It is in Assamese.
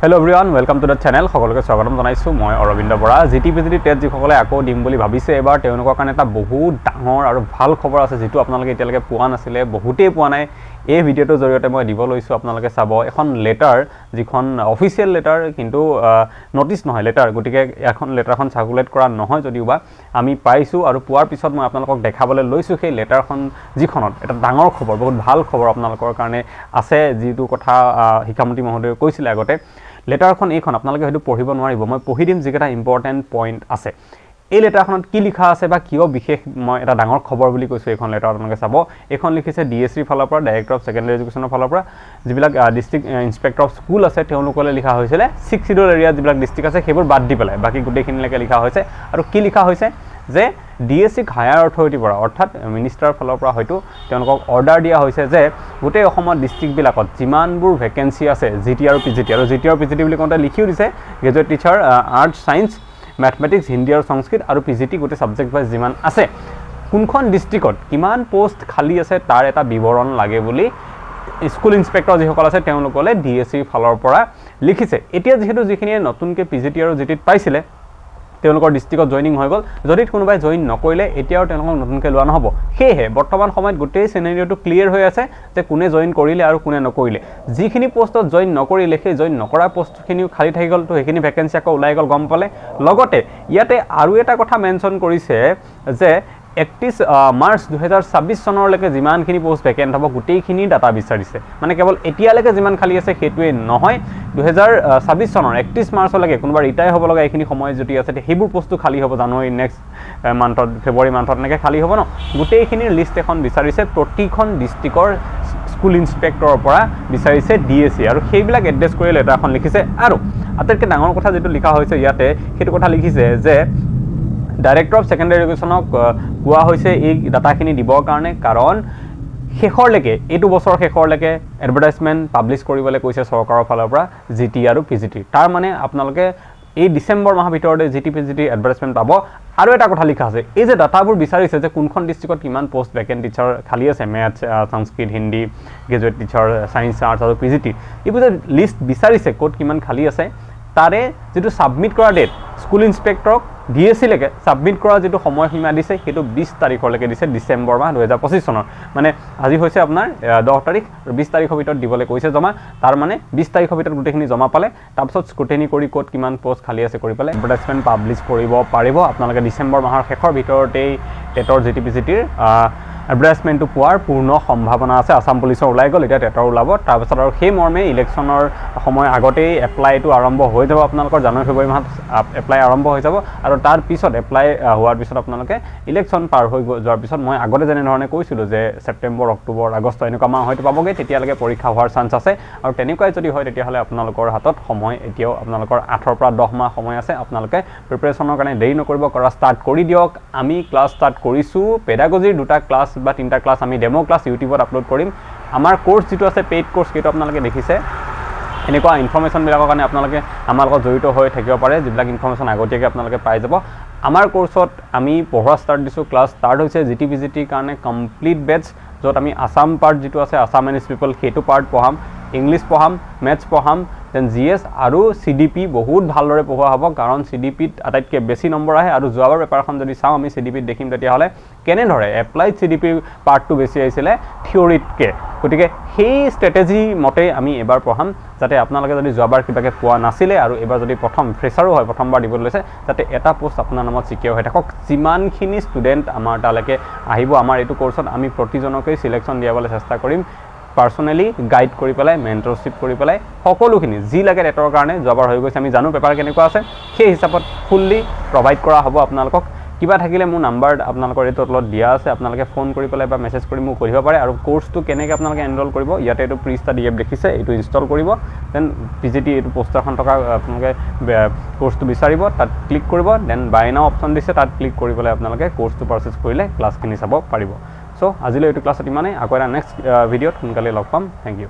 Hello everyone, welcome to the channel. সকলোকে স্বাগতম জনাইছোঁ। মই Arvind Bora. G T, P G T, TET যিসকলে আকৌ দিম বুলি ভাবিছে এইবাৰ, তেওঁলোকৰ কাৰণে এটা বহুত ডাঙৰ আৰু ভাল খবৰ আছে, যিটো আপোনালোকে এতিয়ালৈকে পোৱা নাছিলে, বহুতেই পোৱা নাই। এই ভিডিঅ'টোৰ জৰিয়তে মই দিব লৈছোঁ, আপোনালোকে চাব। এখন লেটাৰ, যিখন অফিচিয়েল লেটাৰ, কিন্তু নটিচ নহয়, লেটাৰ। গতিকে এখন লেটাৰখন চাৰ্কুলেট কৰা নহয় যদিওবা আমি পাইছোঁ আৰু পোৱাৰ পিছত মই আপোনালোকক দেখাবলৈ লৈছোঁ সেই লেটাৰখন, যিখনত এটা ডাঙৰ খবৰ, বহুত ভাল খবৰ আপোনালোকৰ কাৰণে আছে, যিটো কথা শিক্ষামন্ত্ৰী মহোদয়ে কৈছিলে আগতে। লেটাৰখন এইখন, আপোনালোকে হয়তো পঢ়িব নোৱাৰিব, মই পঢ়ি দিম যিকেইটা ইম্পৰ্টেণ্ট পইণ্ট আছে। এই লেটাৰখনত কি লিখা আছে বা কিয় বিশেষ মই এটা ডাঙৰ খবৰ বুলি কৈছোঁ, এইখন লেটাৰ আপোনালোকে চাব। এইখন লিখিছে ডি এছ চিৰ ফালৰ পৰা, ডাইৰেক্টৰ অফ ছেকেণ্ডেৰী এডুকেশ্যনৰ ফালৰ পৰা। যিবিলাক ডিষ্ট্ৰিক্ট ইনস্পেক্টৰ অফ স্কুল আছে, তেওঁলোকলৈ লিখা হৈছিলে। ছিক্স চিডিউল এৰিয়াত যিবিলাক ডিষ্ট্ৰিক্ট আছে, সেইবোৰ বাদ দি পেলাই বাকী গোটেইখিনিলৈকে লিখা হৈছে। আৰু কি লিখা হৈছে যে ডি এছ চিক হায়াৰ অথৰিটিৰ পৰা, অৰ্থাৎ মিনিষ্টাৰৰ ফালৰ পৰা হয়তো তেওঁলোকক অৰ্ডাৰ দিয়া হৈছে যে গোটেই অসমত ডিষ্ট্ৰিক্টবিলাকত যিমানবোৰ ভেকেঞ্চি আছে জি টি আৰু পি জি টি, আৰু জি টি আৰু পি জি টি বুলি কওঁতে লিখিও দিছে graduate teacher, arts, science, mathematics, Hindi আৰু সংস্কৃত আৰু পি জি টি, গোটেই ছাবজেক্ট ৱাইজ যিমান আছে, কোনখন ডিষ্ট্ৰিক্টত কিমান পষ্ট খালী আছে, তাৰ এটা বিৱৰণ লাগে বুলি স্কুল ইনস্পেক্টৰ যিসকল আছে, তেওঁলোকলৈ ডি এছ চিৰ ফালৰ পৰা লিখিছে। এতিয়া যিহেতু যিখিনিয়ে নতুনকৈ পি জি টি আৰু জি টিত পাইছিলে, তেওঁলোকৰ ডিষ্ট্ৰিক্টত জইনিং হৈ গ'ল। যদি কোনোবাই জইন নকৰিলে, এতিয়াও তেওঁলোকক নতুনকৈ লোৱা নহ'ব। সেয়েহে বৰ্তমান সময়ত গোটেই চিনেৰিঅ'টো ক্লিয়াৰ হৈ আছে যে কোনে জইন কৰিলে আৰু কোনে নকৰিলে। যিখিনি পষ্টত জইন নকৰিলে, সেই জইন নকৰা পষ্টখিনিও খালী থাকি গ'ল, তো সেইখিনি ভেকেঞ্চি আকৌ ওলাই গ'ল, গম পালে। লগতে ইয়াতে আৰু এটা কথা মেনশ্যন কৰিছে যে 31 মাৰ্চ 2026 চনলৈকে যিমানখিনি পষ্ট ভেকেণ্ট হ'ব, গোটেইখিনি ডাটা বিচাৰিছে। মানে কেৱল এতিয়ালৈকে যিমান খালী আছে সেইটোৱে নহয়, 2026 চনৰ 31 মাৰ্চলৈকে কোনোবা ৰিটায়াৰ হ'ব লগা এইখিনি সময় যদি আছে, সেইবোৰ পষ্টো খালী হ'ব। জানুৱাৰী নেক্সট মান্থত, ফেব্ৰুৱাৰী মান্থত এনেকৈ খালী হ'ব ন, গোটেইখিনিৰ লিষ্ট এখন বিচাৰিছে। প্ৰতিখন ডিষ্ট্ৰিক্টৰ স্কুল ইনস্পেক্টৰৰ পৰা বিচাৰিছে ডি এছ চি আৰু সেইবিলাক এড্ৰেছ কৰি লেটাৰখন লিখিছে। আৰু আটাইতকৈ ডাঙৰ কথা যিটো লিখা হৈছে ইয়াতে, সেইটো কথা লিখিছে যে ডাইৰেক্টৰ অফ ছেকেণ্ডেৰী এডুকেশ্যনক কোৱা হৈছে এই ডাটাখিনি দিবৰ কাৰণে, কাৰণ শেষৰলৈকে, এইটো বছৰৰ শেষৰলৈকে এডভাৰটাইজমেণ্ট পাব্লিছ কৰিবলৈ কৈছে চৰকাৰৰ ফালৰ পৰা জি টি আৰু পি জি টি। তাৰ মানে আপোনালোকে এই ডিচেম্বৰ মাহৰ ভিতৰতে G T, P G T advertisement পাব। আৰু এটা কথা লিখা আছে, এই যে ডাটাবোৰ বিচাৰিছে যে কোনখন ডিষ্ট্ৰিক্টত কিমান পষ্ট ভেকেণ্ট টিচাৰ খালী আছে, maths, Sanskrit, Hindi, graduate teacher, science, arts আৰু পি জি টি, এইবোৰ যে লিষ্ট বিচাৰিছে ক'ত কিমান খালী আছে, তাৰে যিটো ছাবমিট কৰা ডেট, স্কুল ইনস্পেক্টৰক ডি এছ চিলৈকে ছাবমিট কৰা যিটো সময়সীমা দিছে, সেইটো 20 তাৰিখলৈকে দিছে, ডিচেম্বৰ মাহ 2025 চনৰ। মানে আজি হৈছে আপোনাৰ 10 তাৰিখ আৰু 20 তাৰিখৰ ভিতৰত দিবলৈ কৈছে জমা। তাৰ মানে 20 তাৰিখৰ ভিতৰত গোটেইখিনি জমা পালে, তাৰপিছত স্ক্ৰুটেনি কৰি ক'ত কিমান পষ্ট খালী আছে কৰি পেলাই এডভাৰটাইজমেণ্ট পাব্লিছ কৰিব পাৰিব। আপোনালোকে ডিচেম্বৰ মাহৰ শেষৰ ভিতৰতেই টেটৰ, জি টি, পি জি টিৰ এডভাৰটাইজমেণ্টটো পোৱাৰ পূৰ্ণ সম্ভাৱনা আছে। আছাম পুলিচৰ ওলাই গ'ল, এতিয়া টেটৰ ওলাব। তাৰপিছত আৰু সেই মৰ্মে ইলেকশ্যনৰ সময় আগতেই এপ্লাইটো আৰম্ভ হৈ যাব। আপোনালোকৰ জানুৱাৰী ফেব্ৰুৱাৰী মাহত এপ্লাই আৰম্ভ হৈ যাব আৰু তাৰ পিছত এপ্লাই হোৱাৰ পিছত আপোনালোকে ইলেকশ্যন পাৰ হৈ যোৱাৰ পিছত, মই আগতে যেনেধৰণে কৈছিলোঁ যে ছেপ্টেম্বৰ, অক্টোবৰ, আগষ্ট এনেকুৱা মাহ হয়তো পাবগৈ, তেতিয়ালৈকে পৰীক্ষা হোৱাৰ চান্স আছে। আৰু তেনেকুৱাই যদি হয়, তেতিয়াহ'লে আপোনালোকৰ হাতত সময় এতিয়াও আপোনালোকৰ 8ৰ পৰা 10 মাহ সময় আছে। আপোনালোকে প্ৰিপেৰেশ্যনৰ কাৰণে দেৰি নকৰিব, কৰা ষ্টাৰ্ট কৰি দিয়ক। আমি ক্লাছ ষ্টাৰ্ট কৰিছোঁ। পেডাগজিৰ দুটা ক্লাছ বা তিনিটা ক্লাছ আমি ডেম' ক্লাছ ইউটিউবত আপলোড কৰিম। আমাৰ কোৰ্চ যিটো আছে, পেইড কোৰ্চ, সেইটো আপোনালোকে দেখিছে। এনেকুৱা ইনফৰ্মেশ্যনবিলাকৰ কাৰণে আপোনালোকে আমাৰ লগত জড়িত হৈ থাকিব পাৰে, যিবিলাক ইনফৰ্মেশ্যন আগতীয়াকৈ আপোনালোকে পাই যাব। আমাৰ কোৰ্চত আমি পঢ়োৱা ষ্টাৰ্ট দিছোঁ, ক্লাছ ষ্টাৰ্ট হৈছে। জি টি, পি জি টিৰ কাৰণে কমপ্লিট বেটছ, য'ত আমি আছাম পাৰ্ট যিটো আছে, আছাম এণ্ড it's পিপল, সেইটো পাৰ্ট পঢ়াম, ইংলিছ পঢ়াম, মেথছ পঢ়াম, then G S আৰু চি ডি পি বহুত ভালদৰে পঢ়োৱা হ'ব, কাৰণ চি ডি পিত আটাইতকৈ বেছি নম্বৰ আহে। আৰু যোৱাবাৰ পেপাৰখন যদি চাওঁ আমি, চি ডি পিত দেখিম তেতিয়াহ'লে কেনেদৰে এপ্লাইড চি ডি পিৰ পাৰ্টটো বেছি আহিছিলে থিয়ৰিতকৈ। গতিকে সেই ষ্ট্ৰেটেজি মতেই আমি এইবাৰ পঢ়াম, যাতে আপোনালোকে যদি যোৱাবাৰ কিবাকৈ পোৱা নাছিলে আৰু এইবাৰ যদি প্ৰথম ফ্ৰেচাৰো হয়, প্ৰথমবাৰ দিবলৈ লৈছে, যাতে এটা পষ্ট আপোনাৰ নামত ছিকিয়ৰ হৈ থাকক। যিমানখিনি ষ্টুডেণ্ট আমাৰ তালৈকে আহিব আমাৰ এইটো কৰ্চত, আমি প্ৰতিজনকেই চিলেকশ্যন দিয়াবলৈ চেষ্টা কৰিম, পাৰ্চনেলি গাইড কৰি পেলাই, মেণ্টৰশ্বিপ কৰি পেলাই, সকলোখিনি যি লাগে টেটৰ কাৰণে। যোৱাবাৰ হৈ গৈছে, আমি জানো পেপাৰ কেনেকুৱা আছে, সেই হিচাপত ফুল্লি প্ৰভাইড কৰা হ'ব আপোনালোকক। কিবা থাকিলে মোৰ নাম্বাৰ আপোনালোকৰ এইটো তলত দিয়া আছে, আপোনালোকে ফোন কৰি পেলাই বা মেছেজ কৰি মোক সুধিব পাৰে। আৰু কোৰ্চটো কেনেকৈ আপোনালোকে এনৰল কৰিব, ইয়াতে এইটো প্ৰি ষ্টাডি এপ দেখিছে, এইটো ইনষ্টল কৰিব। Then P G T এইটো পোষ্টাৰখন থকা আপোনালোকে কোৰ্চটো বিচাৰিব, তাত ক্লিক কৰিব। Then বাই নাও অপশ্যন দিছে, তাত ক্লিক কৰি পেলাই আপোনালোকে কোৰ্চটো পাৰ্চেছ কৰিলে ক্লাছখিনি চাব পাৰিব। চ' আজিলৈ এইটো ক্লাছত ইমানেই। আকৌ এটা নেক্সট ভিডিঅ'ত সোনকালে লগ পাম। Thank you.